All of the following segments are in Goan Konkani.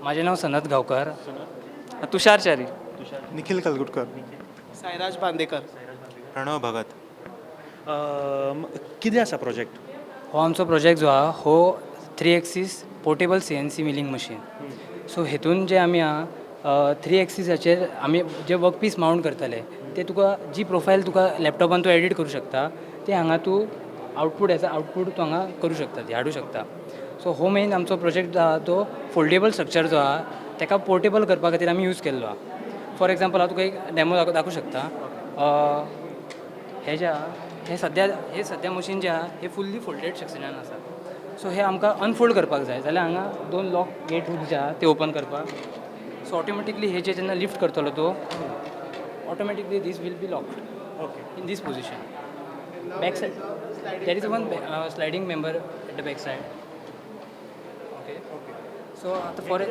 म्हाजें नांव सनत गांवकर. तुषार च्यारी. निखिल कलगुटकर. सायराज बांदेकर. प्रणव भगत. कितें आसा प्रोजेक्ट? हो आमचो प्रोजेक्ट जो आहा हो three axis portable CNC milling machine. So हेतून जे आमी आहा, थ्री एक्सिसाचेर आमी जे वर्क पीस मावंट करतले, ते तुका जी प्रोफायल तुका लॅपटॉपान तूं एडीट करूं शकता, ते हांगा तूं आउटपूट एज अ आउटपूट तूं हांगा करूं शकता, ती हाडूं शकता. सो हो मेन आमचो प्रोजेक्ट जो आहा तो फोल्डेबल स्ट्रक्चर जो आहा ताका पोर्टेबल करपा खातीर आमी यूज केल्लो आहा. फॉर एग्जाम्पल, हांव तुका एक डॅमो दाखोवंक शकता. हे जे आहा, हे सद्या मशीन जे आहा हे फुल्ली फोल्डेड सेक्शनान आसा. सो हे आमकां अनफोल्ड करपाक जाय जाल्यार हांगा दोन लॉक गेट हूक जे आहा ते ओपन करपाक. सो ऑटोमॅटिकली हे जे जेन्ना लिफ्ट करतलो तो automatically this will be locked in this position. Back side there is one sliding member at the back side, okay? So आतां फॉर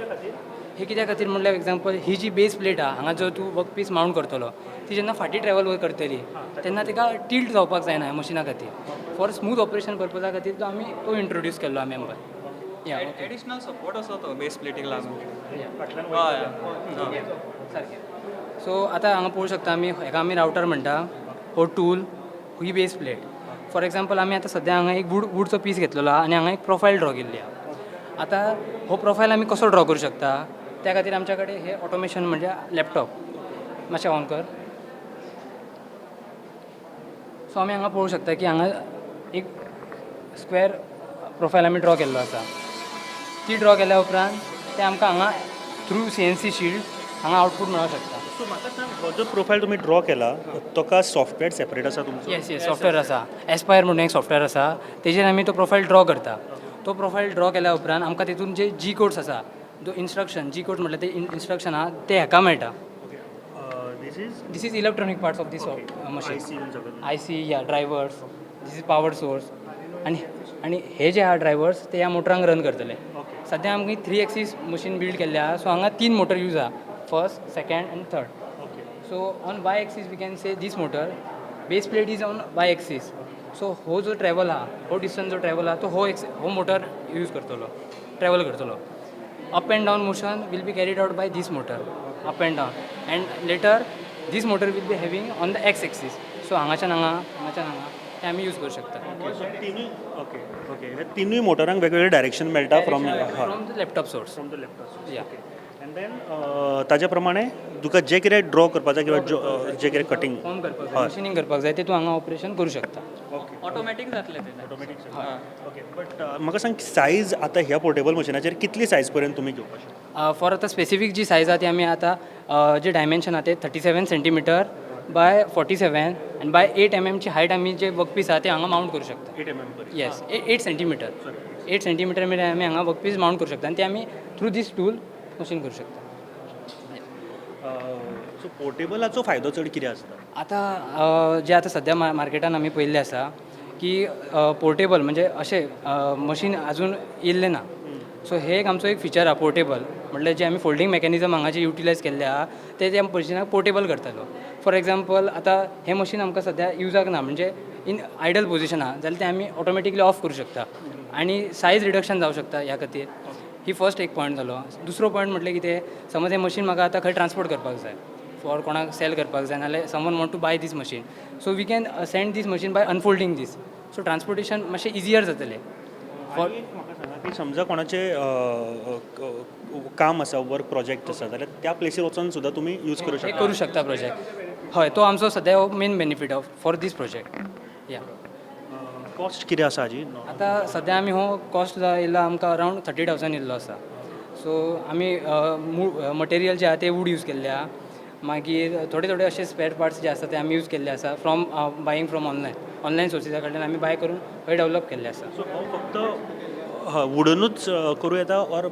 हे कित्या खातीर म्हणल्यार, एग्जाम्पल, ही जी बेस प्लेट आहा, हांगा जो तूं वर्क पीस मावंट करतलो, ती जेन्ना फाटीं ट्रॅवल करतली तेन्ना तिका टिल्ट जावपाक जायना मशिना खातीर. फॉर स्मूथ ऑपरेशन पर्पजा खातीर तो आमी तो इंट्रोड्यूस केल्लो आहा मेंबर या. एडिशनल सपोर्ट असो तो बेस प्लेटीक लागून. फाटल्यान. हय. सारकें. सो आतां हांगा पळोवंक शकता आमी, हेका आमी रावटर म्हणटा. हो tool, he base plate. For example, आमी आतां सद्या हांगा एक वूडचो पीस घेतलेलो आहा आनी हांगा एक प्रोफायल ड्रॉ केल्ली आहा. आतां हो प्रोफायल आमी कसो ड्रॉ करूं शकता, त्या खातीर आमच्या कडेन हे ऑटोमेशन म्हणजे लॅपटॉप. मातशें ऑन कर. सो आमी हांगा पळोवंक शकता की हांगा एक स्क्वेर प्रोफायल आमी ड्रॉ केल्लो आसा. ती ड्रॉ केल्या उपरांत ते आमकां हांगा थ्रू सीएनसी शिल्ड हांगा आउटपूट मेळोंक शकता. सो म्हाका सांग, हो जो प्रोफायल तुमी ड्रॉ केला तो सॉफ्टवेअर सेपरेट आसा तुमचो? येस, सॉफ्टवेअर आसा. एस्पायर म्हणून एक सॉफ्टवेअर आसा, तेजेर आमी तो प्रोफायल ड्रॉ करता. तो प्रोफायल ड्रॉ केल्या उपरांत आमकां तितून जे जी कोड्स आसा, जो इन्स्ट्रक्शन, जी कोड्स म्हटल्यार ते इन्स्ट्रक्शन आहा, ते हेका मेळटा. Okay, this is This is electronic parts of this machine. IC सगळें. IC, yeah, drivers. This is power source. आनी हे जे आहा ड्रायवर्स, ते ह्या मोटरांक रन करतले. सद्या आमकां थ्री एक्सीस मशीन बिल्ड केल्ले आहा. सो हांगा तीन मोटर यूज आहा, फर्स्ट, सेकंड आनी third. So on Y axis we can say this motor, base plate is on Y axis. So हो जो ट्रॅवल आहा, हो डिस्टन्स जो ट्रॅवल आहा, तो हो मोटर यूज करतलो, ट्रॅवल करतलो. Up and down motion will be carried out by this motor, up and down, and later this motor will be having on the X axis. So हांगाच्यान हांगा, हांगाच्यान हांगा ते आमी यूज करूं शकता. सो तिनूय, ओके ओके ह्या तिनूय मोटरांक वेगवेगळे डायरेक्शन मेळटा from from the laptop source. From the laptop. या. अँड then ताज्या प्रमाणे तुका जें कितें ड्रॉ करपाक जाय किंवा जें कितें कटींग फॉर्म करपाक जाय, मशिनींग करपाक जाय, ते तूं हांगा ऑपरेशन करूं शकता. ऑटोमॅटीक जातलें तें. ऑटोमॅटीक. ओके, बट म्हाका सांग, सायज आतां ह्या पोर्टेबल मशिनाचेर कितली सायज पर्यंत तुमी घेवपाक शकता? फॉर आतां स्पेसिफीक जी सायज आहा ती आमी आतां जे डायमेन्शन आहा ते 37 centimeter by 47 आनी बाय 8 एमएमची हायट आमी जे वर्क पीस आहा ते हांगा मावंट करूं शकता. 8 एमएम पर्यंत? Yes, 8 centimeter, 8 centimeter मेरेन आमी हांगा वर्क पीस मावंट करूं शकता आनी ते आमी थ्रू दीस टूल मशीन करूं शकता. सो पोर्टेबलाचो फायदो चड कितें आसता? आतां जे आतां सद्या मार्केटान आमी पळयल्लें आसा की पोर्टेबल म्हणजे अशें मशीन आजून येयल्लें ना. सो हे एक आमचो एक फिचर आहा. पोर्टेबल म्हटल्यार जे आमी फोल्डींग मॅकॅनिजम हांगा जे युटिलायज केल्ले आहा, ते त्या मशिनाक पोर्टेबल करतालो. फॉर एग्जाम्पल, आतां हें मशीन आमकां सद्या युजाक ना, म्हणजे इन आयडल पोजिशन आहा, जाल्यार तें आमी ऑटोमॅटिकली ऑफ करूं शकता आनी सायज रिडक्शन जावं शकता ह्या खातीर. ही फर्स्ट एक पॉयंट जालो. दुसरो पॉयंट म्हटल्यार कितें, समज हें मशीन म्हाका आतां खंय ट्रान्सपोर्ट करपाक जाय, फॉर कोणाक सेल करपाक जाय, नाल्यार someone want to buy this machine, so we can send this machine by unfolding this. So transportation मातशें इजियर जातलें फॉर आनी एक म्हाका सांगा की समजा कोणाचें काम आसा, वर्क प्रोजेक्ट आसा, जाल्यार त्या प्लेसीर वचोन सुद्दां तुमी यूज करूं हे शकता? करूं शकता प्रोजेक्ट. हय, तो आमचो सद्या main benefit of for this project, yeah. Cost कितें आसा हाजी? आतां सद्या आमी हो कॉस्ट येयला आमकां अरावंड 30,000 येयल्लो आसा. सो आमी मटेरियल जे आहा ते वूड यूज केल्ले आहा. मागीर थोडे थोडे अशे स्पेर पार्ट्स जे आसा ते आमी यूज केल्ले आसा from buying from online, online सोर्सीसा कडल्यान आमी बाय करून हय डेवलप केल्ले आसा. सो हो फक्त वुडनूच करूं येता ऑर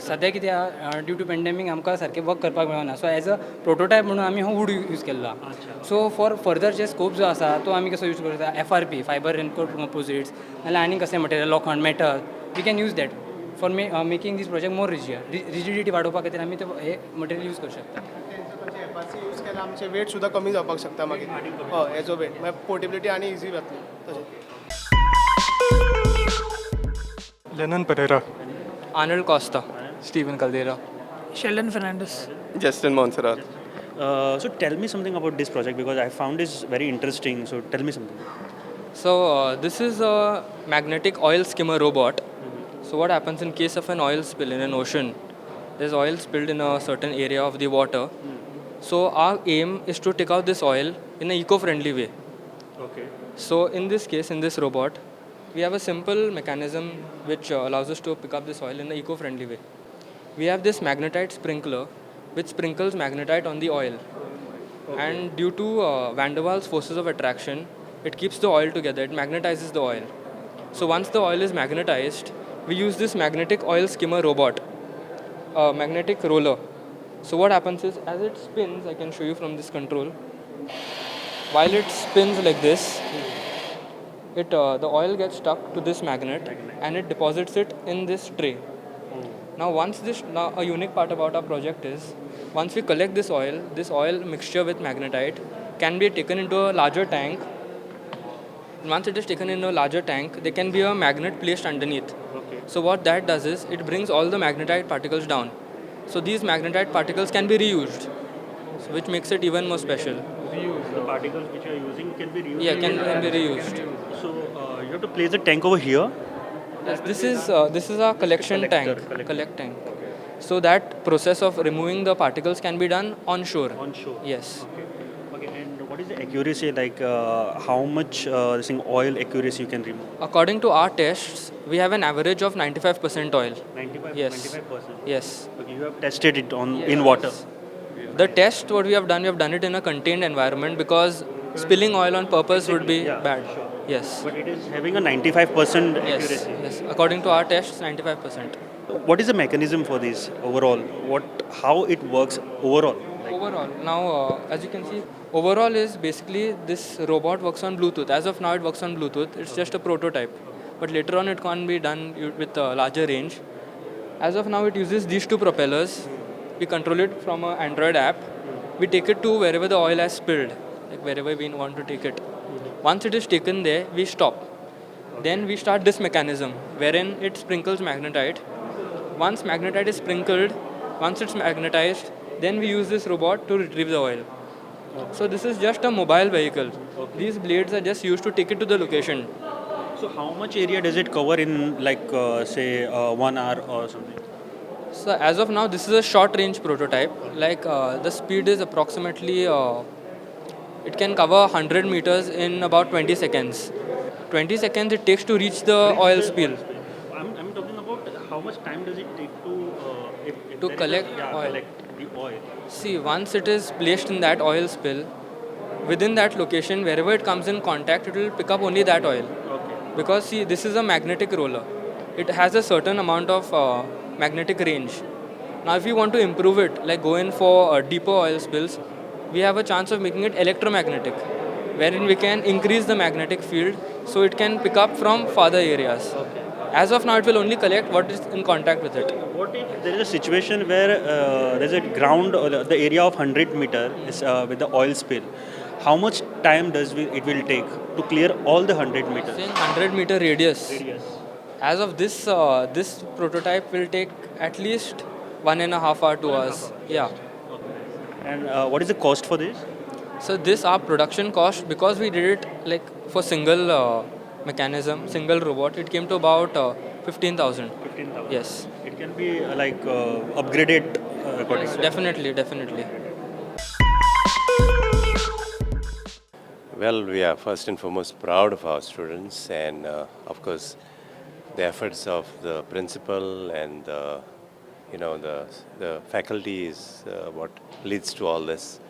सद्या कितें आहा, ड्यू टू पेंडेमीक आमकां सारकें वर्क करपाक मेळना. सो एज अ प्रोटोटायप म्हणून आमी हो वूड यूज केल्लो आहा. So for further J scope जो आसा तो आमी कसो यूज करता, FRP, fiber reinforced composites, नाल्यार आनी कसलें material, लोखण, metal, we can use that for making this project more rigidity वाडोवपा खातीर आमी ते हे मटेरियल यूज करूं शकता. एफआरसी यूज केल्यार आमचें वेट सुद्दां कमी जावपाक शकता मागीर. हय, हेजो वेट मागीर पोर्टेबिलिटी आनी इजी जातली तशें. Lennon Pereira. Arnold Costa. Steven Caldeira. Sheldon Fernandez. Justin Montserrat. So tell me something about this project because I found this very interesting. So tell me something. So this is a magnetic oil skimmer robot. So what happens in case of an oil spill in an ocean? There's oil spilled in a certain area of the water. So our aim is to take out this oil in an eco-friendly way. Okay. So in this case, in this robot, we have a simple mechanism which allows us to pick up this oil in an eco-friendly way. We have this magnetite sprinkler which sprinkles magnetite on the oil. And due to van der Waals forces of attraction, it keeps the oil together, it magnetizes the oil. So once the oil is magnetized, we use this magnetic oil skimmer robot, magnetic roller. So what happens is, as it spins, I can show you from this control, while it spins like this, it the oil gets stuck to this magnet and it deposits it in this tray. Now now a unique part about our project is, once we collect this oil mixture with magnetite can be taken into a larger tank. And once it is taken in a larger tank, there can be a magnet placed underneath. Okay. So what that does is, it brings all the magnetite particles down. So these magnetite particles can be reused, so which makes it even more special. The particles which you are using can be reused. Yeah, can be reused. So you have to place the tank over here. Yes, this is our collection Collector, tank. Collector. Collect tank. So that process of removing the particles can be done on shore. On shore. Yes. Okay. Okay. And what is the accuracy like? How much this thing oil accuracy you can remove? According to our tests, we have an average of 95% oil. 95. Yes. 95%. Yes. Okay. You have tested it on in water. The test what we have done it in a contained environment because spilling oil on purpose would be Yeah, bad. sure. Yes. But it is having a 95% Yes. accuracy. Yes. According to our tests, 95%. What is the mechanism for this overall? What, how it works overall? Like, Overall, now as you can see, overall is basically this robot works on Bluetooth. As of now, it works on Bluetooth. It's just a prototype, but later on it can be done with a larger range. As of now, it uses these two propellers. We control it from an Android app. We take it to wherever the oil has spilled, like wherever we want to take it. Once it is taken there, we stop. Then we start this mechanism wherein it sprinkles magnetite. Once magnetite is sprinkled, once it's magnetized, then we use this robot to retrieve the oil. So this is just a mobile vehicle. These blades are just used to take it to the location. So how much area does it cover in like say 1 hour or something? So as of now, this is a short range prototype. Like the speed is approximately, it can cover 100 meters in about 20 seconds. 20 seconds it takes to reach the oil spill. I'm talking about how much time does it take to if To there is a- collect yeah, oil. Collect the oil. See, once it is placed in that oil spill, within that location, wherever it comes in contact, it will pick up only that oil. Okay. Because see, this is a magnetic roller. It has a certain amount of magnetic range. Now, if you want to improve it, like go in for deeper oil spills, we have a chance of making it electromagnetic, wherein we can increase the magnetic field so it can pick up from farther areas. Okay. As of now, it will only collect what is in contact with it. What if there is a situation where there is a ground or the area of 100 meter is with the oil spill? How much time does it will take to clear all the 100 meters? Saying 100 meter radius. Radius. As of this, this prototype will take at least 1.5 hour, 2 hours. Yeah. Okay. And what is the cost for this? So this our production cost, because we did it like for single mechanism, single robot, it came to about 15,000. 15,000. Yes. It can be upgraded according. Yes, definitely, definitely. Well, we are first and foremost proud of our students, and of course, the efforts of the principal and the faculty is what leads to all this.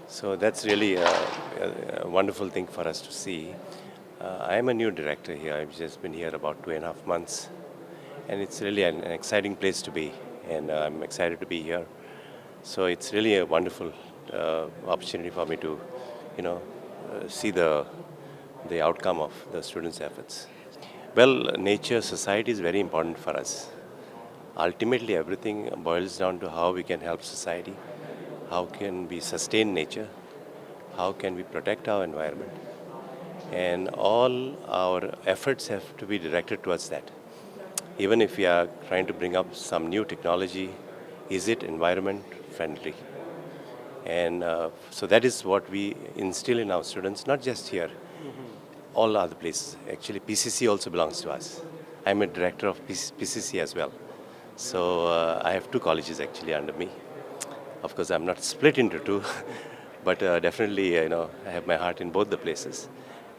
So that's really a wonderful thing for us to see. I am a new director here. I've just been here about 2.5 months, and it's really an exciting place to be, and I'm excited to be here. So it's really a wonderful opportunity for me to, see the outcome of the students' efforts. Well, nature, society is very important for us. Ultimately, everything boils down to how we can help society, how can we sustain nature, how can we protect our environment, and all our efforts have to be directed towards that. Even if we are trying to bring up some new technology, is it environment friendly? And so that is what we instill in our students, not just here, all other places. Actually, PCC also belongs to us. I'm a director of PCC as well. So I have two colleges actually under me. Of course, I'm not split into two, but definitely, I have my heart in both the places,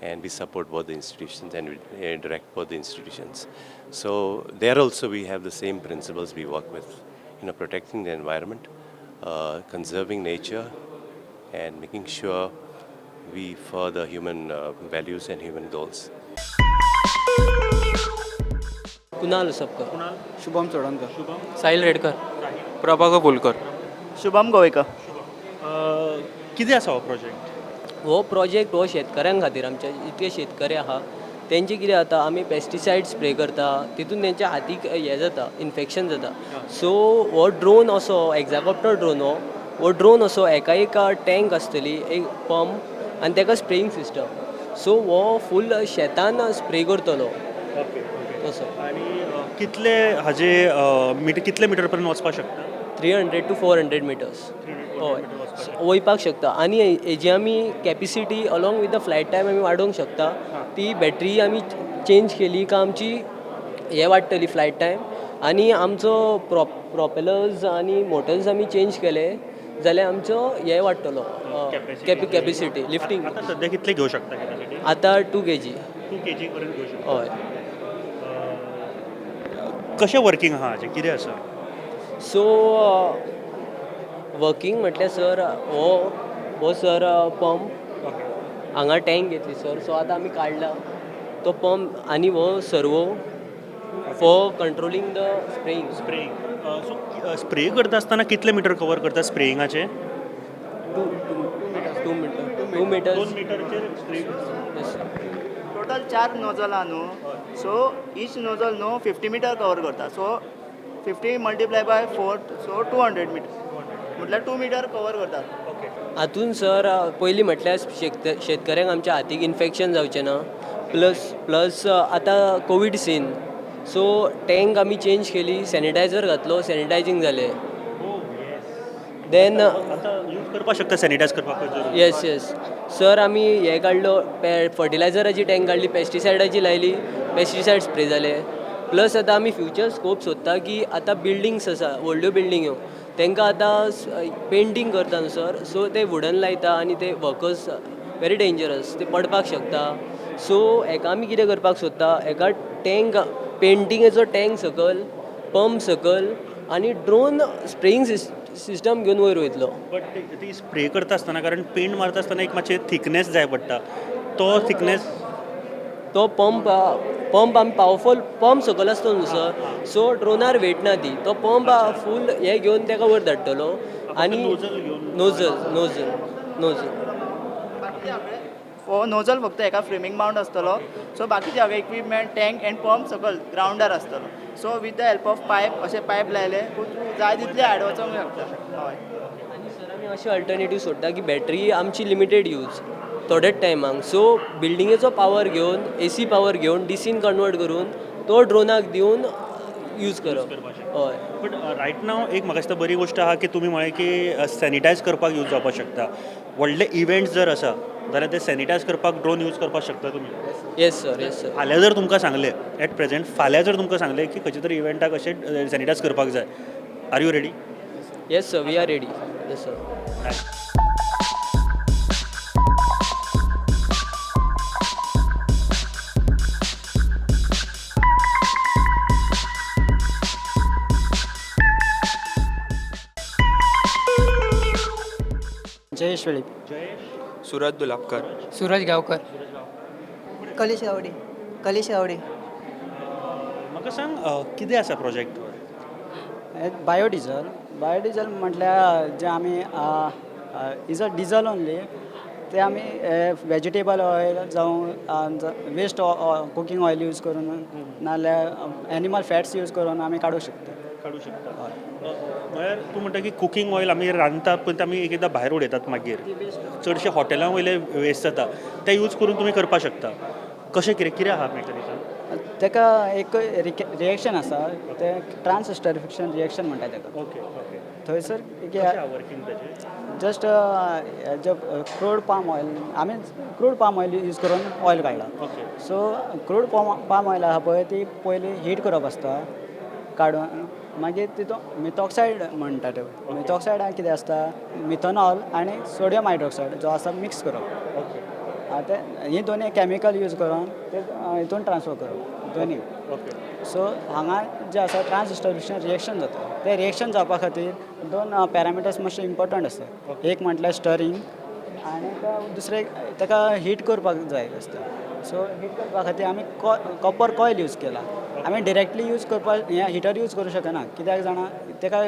and we support both the institutions and we direct both the institutions. So there also we have the same principles we work with, protecting the environment, conserving nature, and making sure we further human values and human goals. Kunal Usapkar. Shubham Chodankar. Sahil Redkar. Prabhakar Kolkar. Shubham Govekar. कितें आसा हो प्रोजेक्ट? हो प्रोजेक्ट हो शेतकऱ्यां खातीर. आमचे इतके शेतकरी आहा, तेंचे कितें जाता, आमी पेस्टिसायड स्प्रे करता, तितून तेंच्या हातीक हें जाता, इन्फेक्शन जाता. सो हो ड्रोन असो हेक्साकॉप्टर ड्रोन, हो हो ड्रोन असो एका एका टँक आसतली, एक पंप आनी तेका स्प्रेईंग सिस्टम. सो हो फूल शेतान स्प्रे करतलो. ओके. तसो. आनी कितले हाजे मिटर, कितले मिटर पर्यंत वचपाक शकता? 300 to 400 meters हय वयपाक शकता. आनी हेजी आमी capacity along with the flight time आमी वाडोवंक शकता. ती बॅटरी आमी चेंज केली काय आमची हे वाडटली फ्लायट टायम. आनी आमचो प्रोपेलर्स आनी मोटर्स आमी चेंज केले जाल्यार आमचो हे वाडटलो, कॅपेसिटी लिफ्टींग. आतां सद्या कितले घेवं शकता कॅपॅसिटी? आतां 2 kg. 2 kg पर्यंत घेवं शकता? हय. कशें वर्कींग आहा हाजें, कितें आसा? सो वर्कींग म्हटल्यार सर, हो हो सर पंप हांगा टँक घेतली सर. सो आतां आमी काडला तो पंप आनी हो servo for controlling the spraying. Spraying. So spray करता आसतना कितले मिटर कवर करता स्प्रेइंगाचे? 2 meter, 2 meters. 2 मिटरचेर spray? Total चार नोजल आहा न्हू, सो इच नोजल न्हू 50 मिटर कवर करता. So 50 multiply by 4, so 200 meter, म्हटल्यार 2 मिटर कवर करतात. ओके. हातून सर पयलीं म्हटल्यार शेतकऱ्यांक आमच्या हातीक इन्फेक्शन जावचें ना. प्लस आतां कोवीड सीन, सो टँक आमी चेंज केली, सॅनिटायझर घातलो, सॅनिटायजींग जालें, देन आतां यूज करपाक शकता सॅनिटायज करपाक जरूर? येस सर, आमी हे काडलो, फर्टिलायझराची टँक काडली, पेस्टिसायडाची लायली, पेस्टिसायड स्प्रे जाले. प्लस आतां आमी फ्युचर स्कोप सोदता की आतां बिल्डींग्स आसा, व्हडल्यो बिल्डिंग्यो, तांकां आतां पेंटींग करता न्हू सर, सो ते वुडन लायता आनी ते वर्कर्स वेरी डेंजरस, ते पडपाक शकता. सो हेका आमी कितें करपाक सोदता, हेका टँक, पेंटिंगेचो टँक सकल, पंप सकल आनी ड्रोन स्प्रेईंग सिस्टम घेवन वयर वयतलो. बट ती स्प्रे करता आसतना, कारण पेंट मारता आसतना एक मातशें थिकनेस जाय पडटा, तो थिकनेस? तो पंप आमी पावरफुल पंप सकयल आसतो न्हू सर, सो ड्रोनार वेट ना ती, तो पंप फूल हे घेवन ताका वयर धाडटलो आनी नोजल घेवन? Nozzle nozzle nozzle. बाकीचे सगळे हो नोजल फक्त एका फ्रेमींग मावंट आसतलो. सो बाकीचे सगळे इक्विपमेंट, टँक अँड पंप सकयल ग्रावंडार आसतलो. So with the help of pipe, अशें पायप लायले, तूं जाय तितले हाड वचोंक शकता, हय. आनी सर, आमी अशें अल्टरनेटीव सोदता की बॅटरी आमची लिमिटेड यूज, थोड्याच टायमाक. सो बिल्डिंगेचो पावर घेवन, एसी पावर घेवन, डीसीन कन्वर्ट करून तो ड्रोनाक दिवन यूज करप, हय. बट रायट नाव एक म्हाका दिसता बरी गोश्ट आहा की तुमी म्हळें की सॅनिटायज करपाक यूज जावपाक शकता. व्हडले इव्हेंट्स जर आसा जाल्यार ते सॅनिटायज करपाक ड्रोन यूज करपाक शकता तुमी? Yes sir, yes sir. फाल्यां जर तुमकां सांगलें, एट प्रेझेंट फाल्यां जर तुमकां सांगलें की खंयच्या तरी इव्हेंटाक अशें सॅनिटायज करपाक जाय, are you ready? Yes sir, we are ready, yes sir. Jayesh Velip. Suraj Dulapkar. Suraj Gaonkar. Kalesh Gawade, Kalesh Gawade. म्हाका सांग, कितें आसा प्रोजेक्ट? बायोडिजल. बायोडिजल म्हटल्यार जे आमी is a diesel only, ते आमी वेजिटेबल ऑयल जावं वेस्ट कुकींग ऑयल यूज करून, नाल्यार एनिमल फॅट्स यूज करून आमी काडूंक शकता. काडूं शकता. म्हळ्यार तूं म्हणटा की कुकींग ऑयल आमी रांदतात पण ते आमी एक एकदां भायर उडयतात, मागीर चडशे हॉटेलां वयले वेस्ट जाता, ते यूज करून तुमी करपाक शकता. कशें कितें, कितें आहा मॅकॅनिजम? ताका एक रिएक्शन आसा, तें ट्रान्स एस्टरिफिकेशन रिएक्शन म्हणटा ताका. ओके ओके थंयसर कशें वर्किंग ताचें? जस्ट जे क्रूड पाम ऑयल, आमी क्रूड पाम ऑयल यूज करून ऑयल काडला. सो क्रूड पाम ऑयल आसा पळय, ती पयली हीट करप आसता काडून, मागीर तितून मिथॉक्सायड म्हणटा ते. मिथॉक्सायडान कितें आसता, मिथनॉल आनी सोडियम हायड्रॉक्सायड जो आसा मिक्स करप. ते ही दोनी कॅमिकल यूज करून ते हितून ट्रान्सफर करप दोनी. सो हांगा जे आसा ट्रान्स एस्टरिफिकेशन रिएक्शन जाता. ते रिएक्शन जावपा खातीर दोन पॅरामिटर्स मातशे इम्पोर्टंट आसता. एक म्हटल्यार स्टरींग आनी दुसरें ताका हीट करपाक जाय आसता. सो हीट करपा खातीर आमी कॉपर कॉयल यूज केला. आमी डिरेक्टली यूज करपाक हें हिटर यूज करूं शकना. कित्याक जाणा, ताका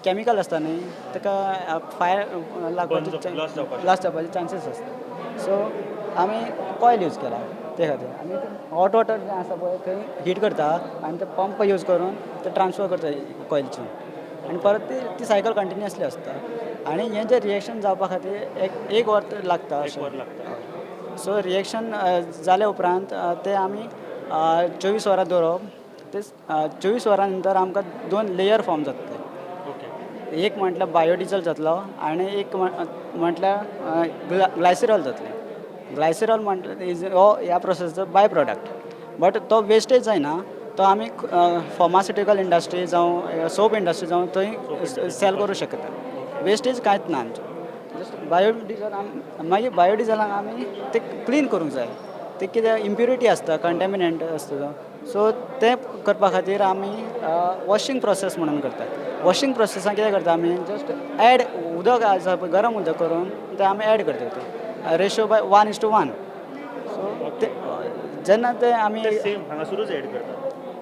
कॅमिकल आसता न्ही, ताका फायर लागपाचे, ब्लास्ट जावपाचे चान्सीस आसता. सो आमी कॉयल यूज केला ते खातीर. आनी हॉट वॉटर जें आसा पळय, थंय हीट करता आनी ते पंप यूज करून ते ट्रान्सफर करता कॉयलसून आनी परत ती ती सायकल कंटिन्युअसली आसता. आनी हें जें रिएक्शन जावपा खातीर एक एक वर लागता अशें. सो रिएक्शन जाल्या उपरांत ते आमी 24 वरां दवरप. ते 24 वरां नंतर आमकां दोन लेयर फॉर्म जाता. एक म्हटल्यार बायोडिजल जातलो आनी एक म्हटल्यार ग्लायसिरॉल जातलें. ग्लायसिरॉल म्हटल्यार is हो ह्या प्रोसेसाचो बाय प्रोडक्ट, बट तो वेस्टेज जायना. तो आमी फार्मास्युटिकल इंडस्ट्री जावं सोप इंडस्ट्री जावं थंय सेल करूं शकता. वेस्टेज कांयच ना आमचें. जस्ट बायोडिजल, मागीर बायोडिजलाक आमी ते क्लीन करूंक जाय. ते कितें इम्प्युरिटी आसता, कंटेमिनंट आसता तो. सो तें करपा खातीर आमी वॉशिंग प्रोसेस म्हणून करतात. वॉशिंग प्रोसेसान कितें करता आमी, जस्ट एड उदक आसा पळय, गरम उदक करून तें आमी एड करता तें ratio by 1:1. So ते जेन्ना ते आमी सेम हांगासरूच एड करता?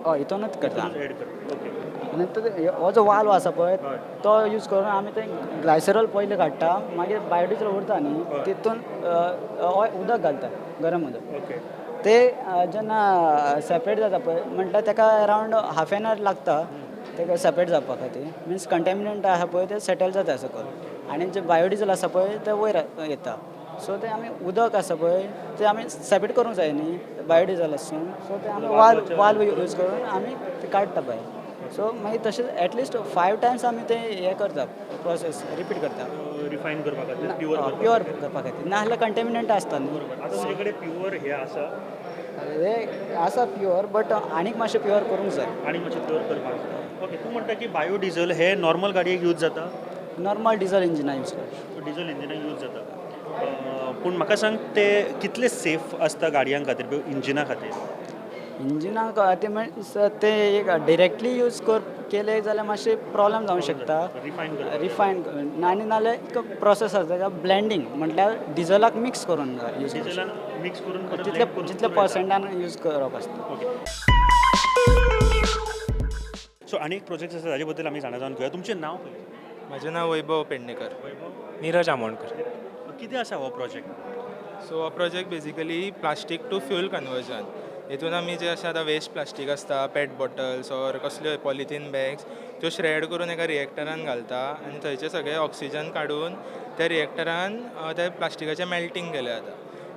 हय, हितूनच करता. एड करता, ओके. आनी तो हो जो वाल्व आसा पळय, तो यूज करून आमी ते ग्लायसरॉल पयलीं काडटा, मागीर बायोडिजल उरता न्ही, तितून उदक घालता, गरम उदक. ते जेन्ना सेपरेट जाता पळय, म्हटल्यार ताका अरावंड हाफ एन our लागता ताका सेपरेट जावपा खातीर. मिन्स कंटेमिनंट आसा पळय ते सेटल जाता सकयल आनी जे बायोडिजल आसा पळय ते वयर येता. सो ते आमी उदक आसा पळय ते आमी सेपरेट करूंक जाय न्ही बायोडिजलासून. सो ते आमी वाल्व यूज करून आमी ते काडटा भायर. सो मागीर तशें एटलिस्ट 5 टायम्स आमी ते हें करता, प्रोसेस रिपीट करता. रिफायन करपा खातीर, प्युअर? प्युअर करपा खातीर. नाजाल्यार कंटेमिनंट आसता न्ही. बरोबर. आतां तुजे कडेन प्युअर हे आसा? हे आसा प्युअर, बट आनीक मातशें प्युअर करूंक जाय. आनी मातशें प्युअर करपाक जाय. ओके, तूं म्हणटा की बायोडिजल हे नॉर्मल गाडयेक यूज जाता? नॉर्मल डिजल इंजिना यूज करता. डिजल इंजिनाक यूज जाता. पूण म्हाका सांग, ते कितले सेफ आसता गाडयां खातीर, इंजिना खातीर? इंजिनाक ते मिन्स ते एक डिरेक्टली यूज कर केले जाल्यार मातशें प्रॉब्लम जावंक शकता. रिफायन करपाक. रिफायन आनी नाल्यार एक प्रोसेस आसा ताका ब्लेंडींग, म्हटल्यार डिजलाक मिक्स करून यूज. डिजलान मिक्स करून परत तितले blend करून जितले करूं येता. पर्संटान यूज करप आसता. ओके, सो आनी एक प्रोजेक्ट आसा, ताजे बद्दल आमी जाणा जावन घेवया. तुमचें नांव पयलीं? म्हजें नांव वैभव पेडणेकर. नीरज आमोणकर. कितें आसा हो प्रोजेक्ट? सो हो project basically plastic to fuel conversion. हितून आमी जे अशें आतां वेस्ट प्लास्टीक आसता, पेट बॉटल्स ऑर कसल्यो पॉलिथीन बॅग्स, त्यो श्रेड करून एका रिएक्टरान घालता आनी थंयचे सगळे ऑक्सिजन काडून त्या रिएक्टरान त्या प्लास्टिकाचें मेल्टींग केलें जाता.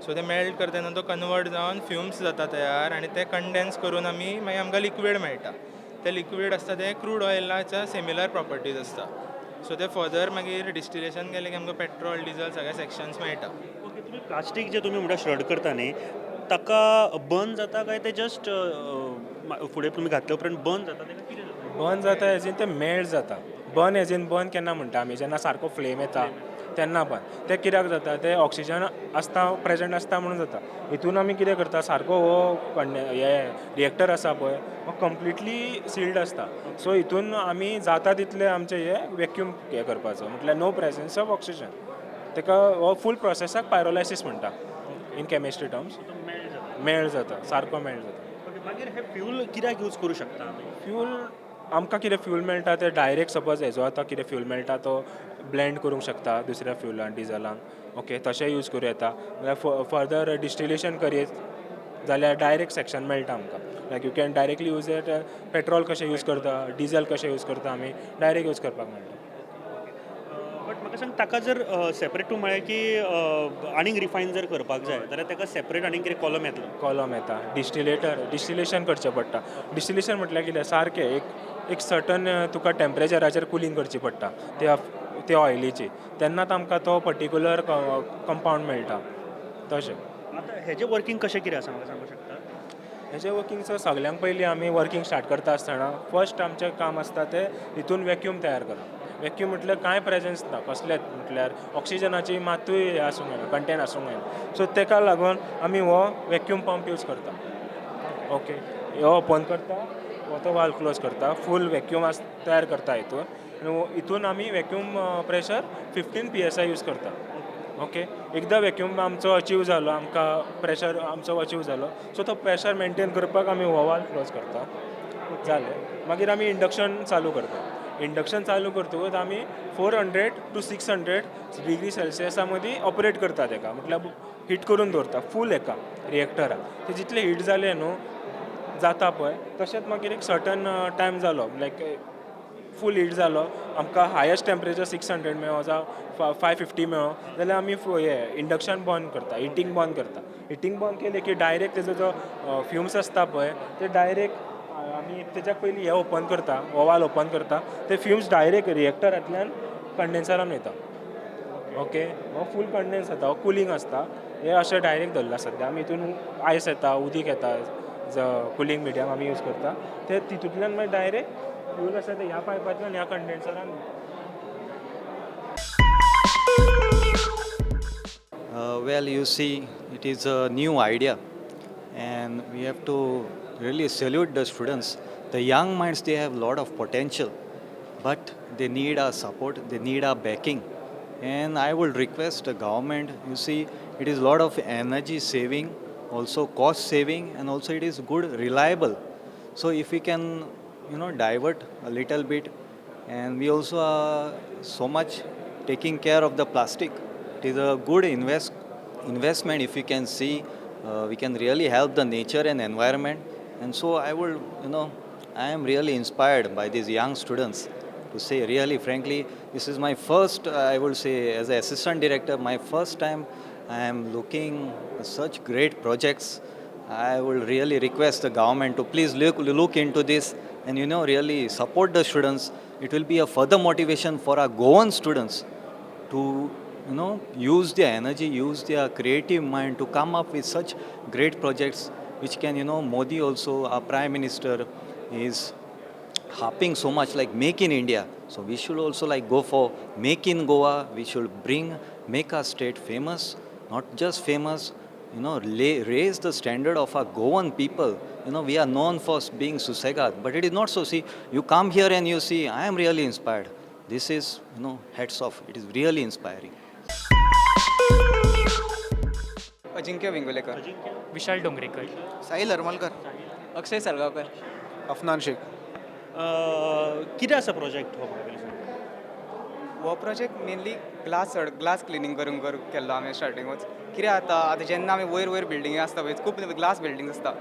सो ते मेल्ट करता तेन्ना तो कन्वर्ट जावन फ्युम्स जाता तयार आनी ते कंडेन्स करून आमी मागीर आमकां लिक्वीड मेळटा. ते लिक्वीड आसता ते क्रूड ऑयलाच्या सिमिलर प्रॉपर्टीज आसता. सो ते फर्दर मागीर डिस्टिलेशन केलें की आमकां पेट्रोल, डिजल सगळे सेक्शन्स मेळटा. ओके, तुमी प्लास्टीक जे तुमी म्हणटा श्रेड करता न्ही, ताका बर्न जाता काय ते जस्ट फुडें तुमी घातले उपरांत बर्न जाता ताका, कितें जाता? बर्न जाता एज इन ते मेल्ट जाता. बर्न एज इन बर्न केन्ना म्हणटा आमी, जेन्ना सारको फ्लेम येता तेन्ना बर्न. तें कित्याक जाता? तें ऑक्सिजन आसता, प्रेजंट आसता म्हणून जाता. हितून आमी कितें करता, सारको हो हे रिएक्टर आसा पळय, हो कंप्लिटली सिल्ड आसता. सो हितून आमी जाता तितलें आमचें हें वेक्यूम हें करपाचो, म्हटल्यार नो प्रेजन्स ऑफ ऑक्सिजन. ताका हो फूल प्रोसेसाक पायरोलायसीस म्हणटा इन केमिस्ट्री टर्म्स. मेल्ट जाता, सारको मेल्ट जाता. ओके, मागीर हे फ्यूल कित्याक यूज करूं शकता आमी? फ्यूल आमकां कितें फ्यूल मेळटा तें डायरेक्ट, सपोज हेजो आतां कितें फ्यूल मेळटा तो ब्लेंड करूंक शकता दुसऱ्या फ्युलान, डिजलान. ओके, तशें यूज करूं येता. नाल्यार फर्दर डिस्टिलेशन करीत जाल्यार डायरेक्ट सेक्शन मेळटा आमकां, like you can directly use it. Petrol कशें यूज करता, डिजल कशें यूज करता आमी, डायरेक्ट यूज करपाक मेळटा. बट म्हाका म्हाका सांग, ताका जर सेपरेट तूं म्हळें की आनीक रिफायन जर करपाक जाय जाल्यार ताका सेपरेट आनीक कितें कॉलम येतलो? कॉलम येता, डिस्टिलेटर, डिस्टिलेशन करचें पडटा. डिस्टिलेशन म्हटल्यार कितें, सारकें एक एक सर्टन तुका टेम्परेचराचेर कुलींग करची पडटा त्या त्या ऑयलीची, तेन्नाच आमकां तो पर्टिकुलर कंपावंड मेळटा तशें. आतां हेजें वर्कींग कशें कितें आसा, म्हाका सांगूंक शकता? हेजे वर्कींग सर, सगल्यांक पयलीं आमी वर्कींग स्टार्ट करता आसतना फर्स्ट आमचें काम आसता तें हितून वॅक्यूम तयार करप. वॅक्यूम म्हटल्यार कांय प्रेजन्स ना कसलेच, म्हटल्यार ऑक्सिजनाची मातूय हें आसूंक जायना, कंटेंट आसूंक जायना. सो तेका लागून आमी हो वॅक्यूम पंप यूज करता. ओके, हो ओपन करता, हो तो वाल्व क्लोज करता, फूल वॅक्यूम आस तयार करता हितून आनी हितून आमी vacuum pressure 15 PSI use करता. ओके, एकदां वॅक्यूम आमचो अचीव जालो, आमकां प्रेशर आमचो अचीव जालो, सो तो प्रेशर मेनटेन करपाक आमी हो वाल्व क्लोज करता. जालें, मागीर आमी इंडक्शन चालू करता. इंडक्शन चालू करतकूच आमी 400 to 600 degree सेल्सियसा मदीं ऑपरेट करता तेका, म्हटल्यार हीट करून दवरता फूल हेका रिएक्टराक. ते जितले हीट जाले न्हू, जाता पळय तशेंच, मागीर एक सर्टन टायम जालो, लायक फूल हीट जालो, आमकां हायस्ट टेम्परेचर 600 मेळो जावं 550 मेळो जाल्यार आमी हे इंडक्शन बंद करता, हिटींग बंद करता. हिटींग बंद केलें की डायरेक्ट तेजो जो फ्युम्स आसता पळय ते डायरेक्ट आमी तेज्या पयलीं हें ओपन करता, हो वाल ओपन करता, ते फ्युम्स डायरेक्ट रिएक्टरांतल्यान कंडेन्सरान वयता. ओके, हो फूल कंडेन्स जाता, हो कुलींग आसता. हे अशें डायरेक्ट धरला सद्या आमी. हितून आयस येता, उदीक येता, कुलींग मिडियम आमी यूज करता ते. तितूंतल्यान मागीर डायरेक्ट फ्यूल आसा ते ह्या पायपांतल्यान ह्या कंडेन्सरान. Well, you see, it is a new idea, and we have to really salute the students. The young minds, they have a lot of potential, but they need our support, they need our backing. And I would request the government, you see, it is a lot of energy saving, also cost saving, and also it is good, reliable. So if we can divert a little bit, and we also are so much taking care of the plastic. It is a good investment if you can see. We can really help the nature and environment. And so I would, I am really inspired by these young students. To say really frankly, this is my first, I would say, as an assistant director, my first time I am looking such great projects. I will really request the government to please look into this and really support the students. It will be a further motivation for our Goan students to use their energy, use their creative mind to come up with such great projects which can, Modi also, our Prime Minister, is harping so much like Make in India. So we should also like go for Make in Goa. We should bring, make our state famous, not just famous, raise the standard of our Goan people. We are known for being सुसेगाद, but it is not so. See, you come here and you see, I am really inspired. This is, hats off. It is really inspiring. Ajinkya Vingolekar. Vishal Dongrekar. Sahil Harmalkar. Akshay Salgaonkar. Afnan Shaikh. कितें आसा प्रोजेक्ट हो, म्हाका पयलीं सांग. हो प्रोजेक्ट मेनली ग्लास चड ग्लास क्लिनींग करूंक केल्लो आमी स्टार्टिंगूच. कितें जाता आतां, जेन्ना आमी वयर वयर बिल्डिंगी आसता पळय, खूब ग्लास बिल्डिंग्स आसता,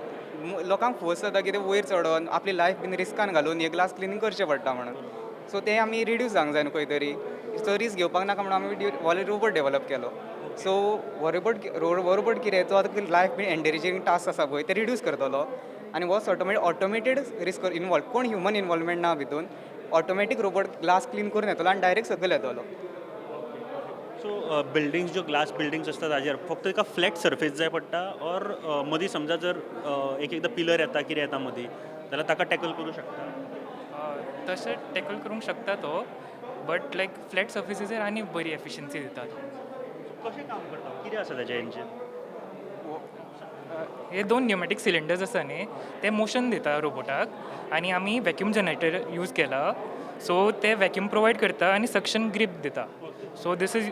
लोकांक फोर्स जाता की ते वयर चडोन आपली लायफ बीन रिस्कान घालून हे ग्लास क्लिनींग करचें पडटा म्हणून. सो तें आमी रिड्यूस जावंक जाय न्हू खंय तरी, सो रिस्क घेवपाक नाका म्हणून आमी हो रोबोट डेवलप केलो. सो हो रोबोट कितें, तो आतां लायफ बीन एंडेंजरिंग टास्क आसा पळय ते रिड्यूस करतलो आनी हो ऑटोमेटेड रिस्क इनवॉल्व, कोण ह्युमन इनवॉल्वमेंट ना भितून. ऑटोमॅटीक रोबोट ग्लास क्लीन करून येतलो आनी डायरेक्ट सकयल येतलो. सो बिल्डिंग्स, ज्यो ग्लास बिल्डिंग्स आसता ताजेर फक्त एका फ्लॅट सरफेस जाय पडटा ऑर मदीं समजा जर एक एकदां पिलर येता, कितें येता मदीं जाल्यार ताका टॅकल करूं शकता? तशें टॅकल करूंक शकता तो, बट लायक फ्लॅट सर्फिसीचेर आनी बरी एफिशियन्सी दिता तो. कशें काम करता, कितें आसा ताजें इंजीन? हे दोन न्युमॅटीक सिलिंडर्स आसा न्ही, ते मोशन दिता रोबोटाक आनी आमी वॅक्यूम जनरेटर यूज केला, सो ते वॅक्यूम प्रोवायड करता आनी सक्शन ग्रीप दिता. सो these is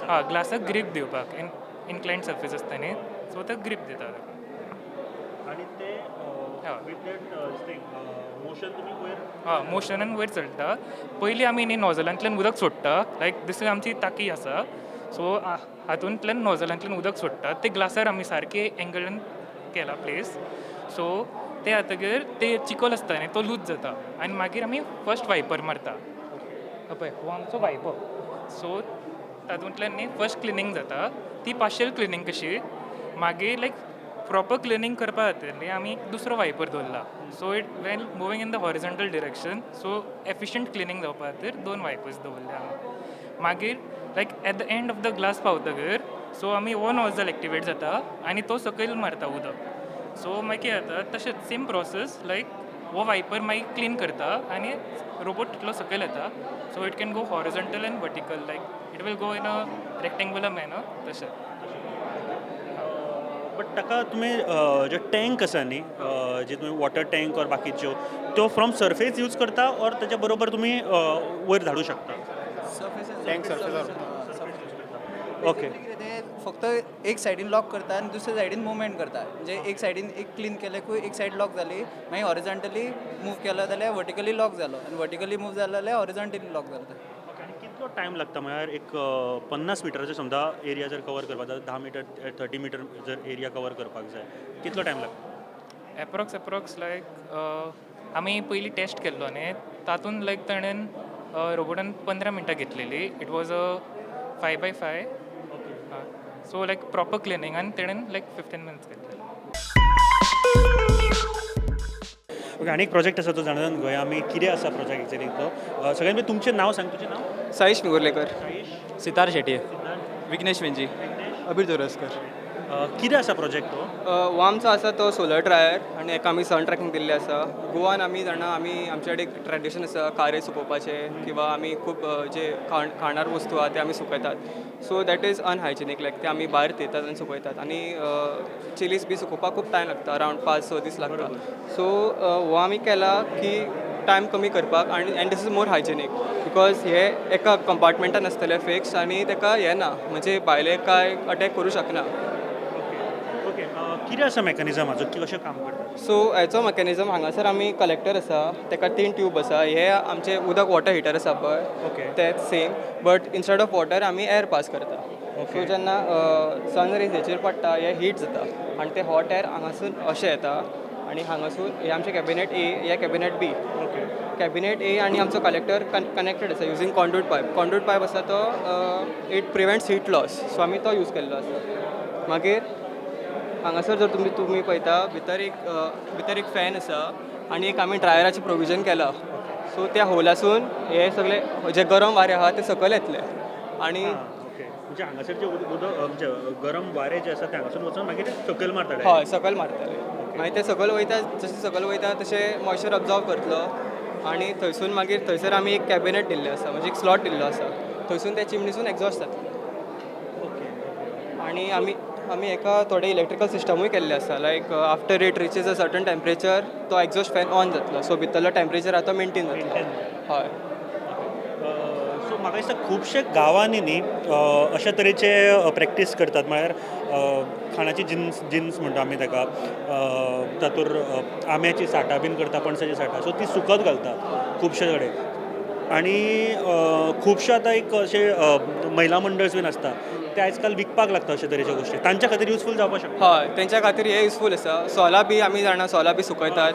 हय, ग्लासाक ग्रीप दिवपाक, इनक्लायन सर्फीस आसता न्ही, सो ते ग्रीप दिता ताका. आनी ते विथ that motion तुमी वयर हय, मोशनान वयर चलता. पयलीं आमी न्ही नोजलांतल्यान उदक सोडटा, लायक दीस आमची टाकी आसा, सो हातूंतल्यान नोजलांतल्यान उदक सोडटा, ते ग्लासार आमी सारके एंगलान केला प्लेस. सो ते जातकीर ते चिकोल आसता न्ही, तो लूज जाता आनी मागीर आमी फर्स्ट वायपर मारता. पळय, हो आमचो वायपर. सो तातूंतल्यान न्ही फर्स्ट क्लिनींग जाता ती पार्शियल क्लिनींग कशी. मागीर लायक प्रॉपर क्लिनींग करपा खातीर न्ही आमी एक दुसरो वायपर दवरला, so it when moving in the horizontal direction, so efficient cleaning जावपा खातीर दोन वायपर्स दवरले आमी. मागीर like at the end of the glass पावतगीर सो आमी हो नोजल एक्टिवेट जाता आनी तो सकयल मारता उदक. सो मागीर कितें जाता, तशेंच सेम प्रोसेस, लायक हो वायपर मागीर क्लीन करता आनी रोबोट तितलो सकयल येता, so it can go horizontal and vertical, like it will go in a rectangular manner तशें. बट ताका तुमी जे टँक आसा न्ही, जे तुमी वॉटर टँक ऑर बाकीच्यो त्यो फ्रॉम सरफेस यूज करता ऑर ताच्या बरोबर तुमी वयर धाडूं शकता? टँक सरफेसार. ओके. ते फक्त एक सायडीन लॉक करता आनी दुसऱ्या सायडीन मुवमेंट करता. म्हणजे एक सायडीन एक क्लीन केलेकूय एक सायड लॉक जाली, मागीर हॉरिझॉन्टली मूव केलो जाल्यार वर्टिकली लॉक जालो आनी वर्टिकली मूव जालो जाल्यार हॉरिझॉन्टली लॉक जालो. आनी कितलो टायम लागता? म्हळ्यार एक 50 मिटराचो समजा एरिया जर कवर करपाक जाय, 10 मिटर, 30 मिटर जर एरिया कवर करपाक जाय, कितलो टायम लागता? एप्रोक्स लायक आमी पयलीं टेस्ट केल्लो न्ही, तातूंत लायक ताणें रोबोटान 15 मिनटां घेतलेली. It was a 5 by 5, so like proper क्लिनिंगान तेणेन लायक 15 मिनट्स घेतलेले. ओके, आनी एक प्रोजेक्ट आसा तो जाणा घेवया आमी, कितें आसा प्रोजेक्ट एक्झॅक्टली तो. सगळ्यान पयलीं तुमचें नांव सांग. तुजें नांव? साईश मुगुर्लेकर. सितार शेटये, विघ्नेश वेंजी. अबीर दोरस्कर. कितें आसा प्रोजेक्ट तो? हो आमचो आसा तो सोलर ड्रायर आनी एका आमी सन ट्रॅकिंग दिल्लें आसा. गोवान आमी जाणा, आमी आमचे कडेन एक ट्रेडिशन आसा खारें सुकोवपाचें किंवा आमी खूब जे खाणार वस्तू आहा ते आमी सुकयतात. So that is unhygienic, like ते आमी भायर थेयतात आनी सुकयतात आनी चिलीस बी सुकोवपाक खूब टायम लागता, अरावंड 5-6 दीस लागता. सो हो आमी केला की टायम कमी करपाक आनी and this is more hygienic because हे एका कंपार्टमेंटान आसतले फिक्स आनी ताका हें ना, म्हणजे भायले काय अटॅक करूं शकना. ओके, कितें आसा मॅकॅनिजम हाजो, की कशें काम करता? सो हेचो मॅकॅनिजम, हांगासर आमी कलेक्टर आसा, ताका तीन ट्यूब आसा. हे आमचे उदक वॉटर हिटर आसा पळय, तेच same, but instead of water आमी एअर पास करता. सो जेन्ना सन रेज हेचेर पडटा, हे हीट जाता आनी ते हॉट एअर हांगासून अशें येता आनी हांगासून हे आमचे कॅबिनेट ए, हे कॅबिनेट बी. कॅबिनेट ए आनी आमचो कलेक्टर कनेक्टेड आसा using conduit pipe. Conduit pipe आसा तो it prevents heat loss, so आमी तो यूज केल्लो आसा. मागीर हांगासर जर तुमी पळयता, भितर एक फॅन आसा आनी एक आमी ड्रायराचें प्रोविजन केलां. सो त्या होलासून हे सगळे जे गरम वारें आहा ते सकयल येतले आनी ओके, म्हणजे हांगासर जे उदक म्हणजे गरम वारें जें आसा तें हांगासून वचून मागीर ते सकयल मारता? हय, सकयल मारतले. मागीर ते सकयल वयता, जशें सकयल वयता तशें मॉइश्चर अब्जॉर्ब करतलो आनी थंयसून मागीर थंयसर आमी एक कॅबिनेट दिल्लें आसा, म्हणजे एक स्लॉट दिल्लो आसा, थंयसून त्या चिमणीसून एग्जॉस्ट जातले. आनी आमी हेका थोडे इलेक्ट्रिकल सिस्टमूय केल्ले आसा, like after it reaches a certain temperature तो एग्जॉस्ट फॅन ऑन जातलो, सो भितरलो टेम्परेचर आहा तो मेनटेन जातलो. हय. सो म्हाका दिसता खुबशे गांवांनी न्ही अशा तरेचे प्रॅक्टीस करतात. म्हळ्यार खाणाची जिन्स जिन्स म्हणटा आमी ताका, तातूंत आंब्याची साठां बीन करता, पणसाची साठां, सो ती सुकत घालता खुबशे कडेन. आनी खुबशे आतां एक अशे महिला मंडळस बीन आसता, ते आयज काल विकपाक लागता अशे तरेच्यो गोश्टी. तांच्या खातीर युजफूल जावपाक शकता. हय, तेंच्या खातीर हें युजफूल आसा. सोलां बी आमी जाणा, सोलां बी सुकयतात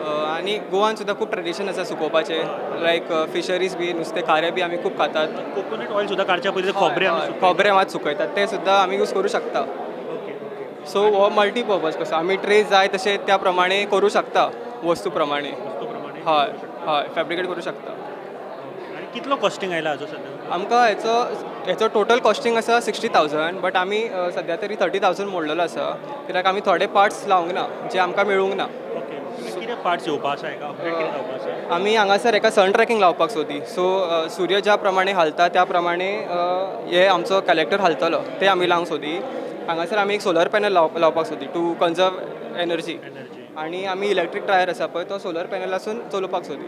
आनी गोवान सुद्दां खूब ट्रेडिशन आसा सुकोवपाचें, लायक फिशरीज बी, नुस्तें खारें बी आमी खूब खातात. कोकोनट ऑयल सुद्दां काडच्या पयलीं खोबरें आमी सुकयतात. खोबरें मात सुकयतात, तें सुद्दां आमी यूज करूं शकता. ओके ओके सो हो मल्टीपर्पज कसो आमी ट्रे जाय तशें त्या प्रमाणे करूं शकता, वस्तू प्रमाणे. वस्तू प्रमाणे. हय हय फॅब्रिकेट करूं शकता. आनी कितलो कॉस्टिंग आयला हाजो सद्या? आमकां हेचो टोटल कॉस्टिंग आसा 60,000, बट आमी सद्या तरी 30,000 मोडलेलो आसा, कित्याक आमी थोडे पार्ट्स लावंक ना जे आमकां मेळूंक ना. ओके, कितें पार्ट्स येवपा आसा हेका, अपग्रेड कितें जावपा आसा? आमी हांगासर एका सन ट्रॅकिंग लावपाक सोदी. सो सूर्य ज्या प्रमाणे हालता त्या प्रमाणे हे आमचो कलेक्टर हालतलो, ते आमी लावंक सोदी. हांगासर आमी एक सोलर पॅनल लावपाक सोदी टू कन्जर्व एनर्जी. आनी आमी इलेक्ट्रीक ड्रायर आसा पळय, तो सोलर पॅनलासून चलोवपाक सोदी,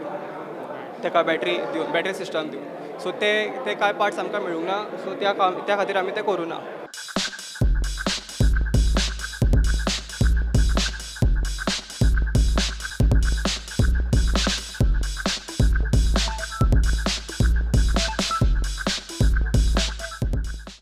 ताका बॅटरी दिवन, बॅटरी सिस्टम दिवन. सो ते ते कांय पार्ट्स आमकां मेळूंक ना, सो त्या खातीर आमी ते करूं ना.